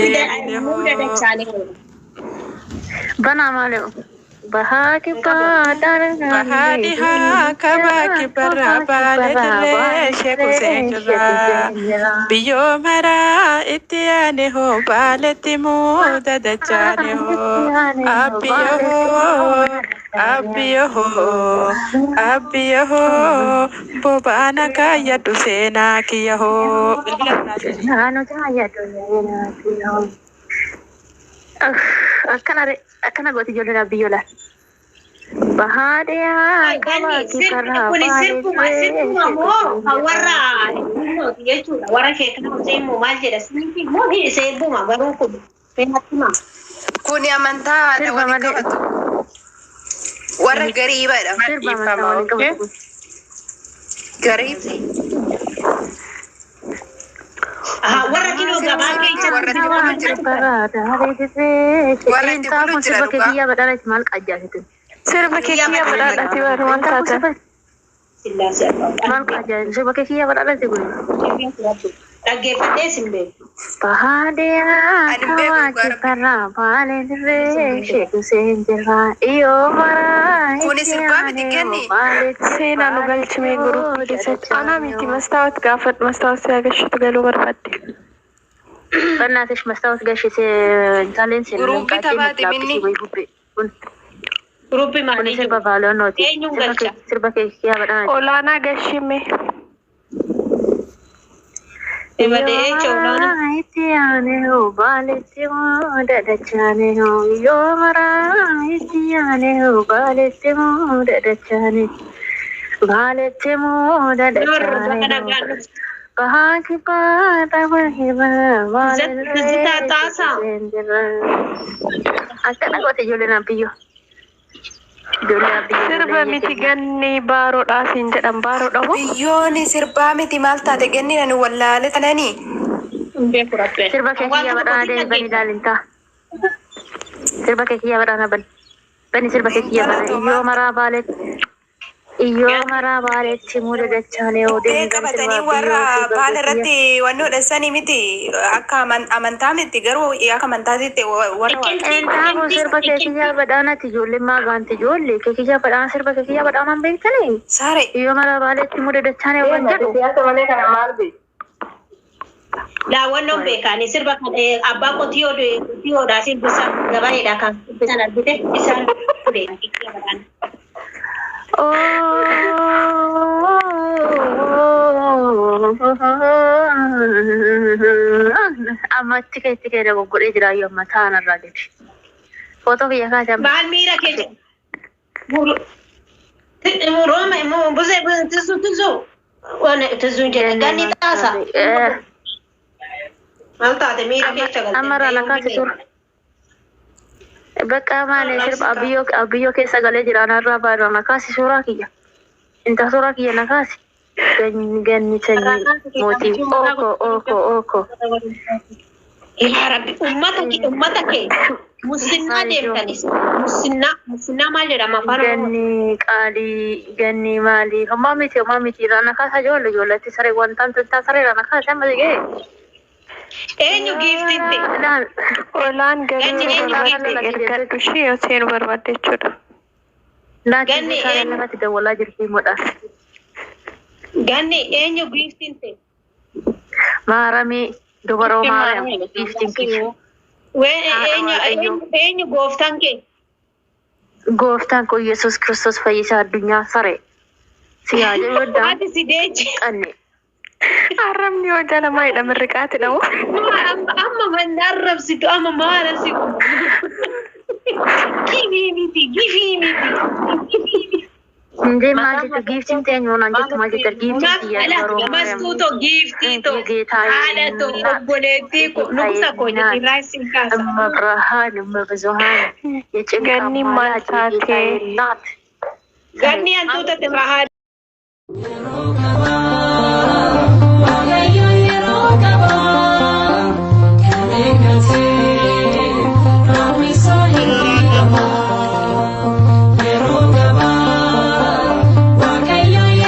Muuda dachaanii. Banaa maali? Bahaa kibbaa Bahaa dhihaa kabaa kibbarraa baalee dirree sheek Huseen jirraa. Biyyoo maraa itti yaane hoo baaletti muuda dachaane hoo abbiyyoo hoo abbiyyoo hoo abbiyyoo hoo bobaana kaayyadhu seenaa kiyya hoo. Bilbila biraa jedhi. Naannoo jaayyadhu seenaa. Akkana akkana gooti ijoolleen abbiyyoo laal. Bahaa dhihaa kabaa Ganni kibbarraa kun baalee sirbuma sirbuma dirree moo kan warra Himmooti jechuudha. Warra sheekana Hussein immoo maal jedha? Sirbi moo sirbuma garuu kun seenattuma. Kuni amantaa haadha Sirba waliin malee. qabatu. Warra gariibadha. Sirba amantaa Dhiifama waliin okay. qabatu kun. Gariib. Warra kinoo gabaa keessatti Warra itti bulu jira. Warra itti Intaa bulu kun jira sirba dhugaa. kiyyaa badhaadhaati maal qajjaasitu? Sirba kee kiyya badhaadhaati warri maal Intaa kun taatan. sirba maal qajjaasitu? Sirba kee kiyyaa badhaadhaati kun. Dhaggeeffadhee sin beeku. Bahaa dhihaa Ani hin beeku kabaa dhugaa rabbi. kibbarraa baalee dirree sheek Hussein jirraa iyoo maraa Kuni itti sirbaa miti aanee kenni. baaleetti Seenaa nu galchimee guruppii keessatti. Anaa miti mastaawat gaafadhu mastaawat si agarsiisu galuu barbaadde. በእናትሽ መስታወት ገሽ እንታለን Guruppii taphaati minni. ወይ ጉቤ kun Gruppi kun maalii sirba jiru? baalonooti Eenyuun galcha? sirba kee badhaadhaati. Olaanaa gashime. Ibadee jechuudha. Itti aanee hoo baaletti moo dadhachaane hoo yoo maraa itti aanee hoo baaletti moo dadhachaane baaletti moo dadhachaane hoo bahaa kibbaa dhaba hibaa Tizzitaa xaasaa. Akkana goote ijoolleen abbiyyoo. Ijoollee abbiyyoo. Sirba miti ganni baaroodhaa siin jedhan baaroodha moo? Biyyooni sirbaa miti maal taate ganni nani wallaale tanani. Hin beeku rabbee. Sirba kee kiyya badhaadhaa deemi bani ilaalintaa. Sirba kee kiyya badhaadhaa bani. Bani sirba kee kiyya badhaadhaa. Iyyoo maraa baaletti. Iyyoo maraa baaletti muuda dachaanee Bubbee odeemi bani sirba qabatanii abbiyyoo warra sirba baala kee kiyya. irratti wanni hodhasanii miti akka amantaa miti garuu akka amantaatitti warra waaqa. Intaa kun sirba kee kiyya badhaadhaati ijoolleen maa gaanti ijoollee kee kiyya badhaadhaa sirba kee kiyya badhaadhaan beektanii. Saare Iyyoo maraa baaletti muuda dachaanee waan jedhu. Siyaasa malee kana maal beeku? Daawwannoon beekaani sirba kan abbaa qotiyyoo qotiyyoodhaa sirbisa gabareedhaa kan sirbisan argite isaan beekan. Amma itti kee itti kee dogoggoree jira iyyuu amma taanarraa gadi. Footoo kiyya kaase amma. Maal miira kee rooma immoo buzee tizu tizu tizu jedhe ganni xaasa. Maal taate miira keessa galte. Amma irraa lakkaase tura. Bakka maali sirba abiyyoo abiyyoo keessa galee jira anarraa baaduu na kaasi suuraa kiyya. Inta suuraa kiyya na kaasi. Ganni ganni sanyii mootii ooko ooko ooko. Yaa Rabbi ummata kee ummata kee musinnaa deemtanis musinnaa musinnaa maal jedhama afaan Oromoo? Ganni qaalii ganni maali homaa miti homaa miti irraa na kaasa ijoollee ijoolletti saree wantaan tuntaa saree irraa na kaase amma ga'e. Eenyu giiftitti? Ilaal Olaan galuu Ganni eenyu barbaadde giifti? ergadhu ishee yoo seenuu barbaadde jechuudha. laatiin Ganni saree eenyu? lafatti dawwalaa jirti himudha. Ganni eenyu giiftitti? Maaramii dubaroo maariyaam giiftiin kiyya. Eenyu eenyu eenyu gooftaan kee? Gooftaan kun Yesuus Kiristoos fayyisaa addunyaa saree. Si haa jedhu waddaan Ati si deechi. qanne. Arrabni yoo jala maalidha mirriqaati dhamu. Amma manni arrabsitu amma maal asi gifii miti gifii miti gifii miti. Indee maal jettu giiftiin teenyu naan jettu maal jetta giiftiin kiyya dubaroo maariyaam. Mastuu too giiftii too haadha too obboleettii koo nugusa koo jedhi raayisiin kaasa. እመብርሃን እመብዙሃን የጭንቅ Ganni maal አማላጅ taatee? የጌታዬ እናት Ganni hantuuta tibra haadha. Yeroo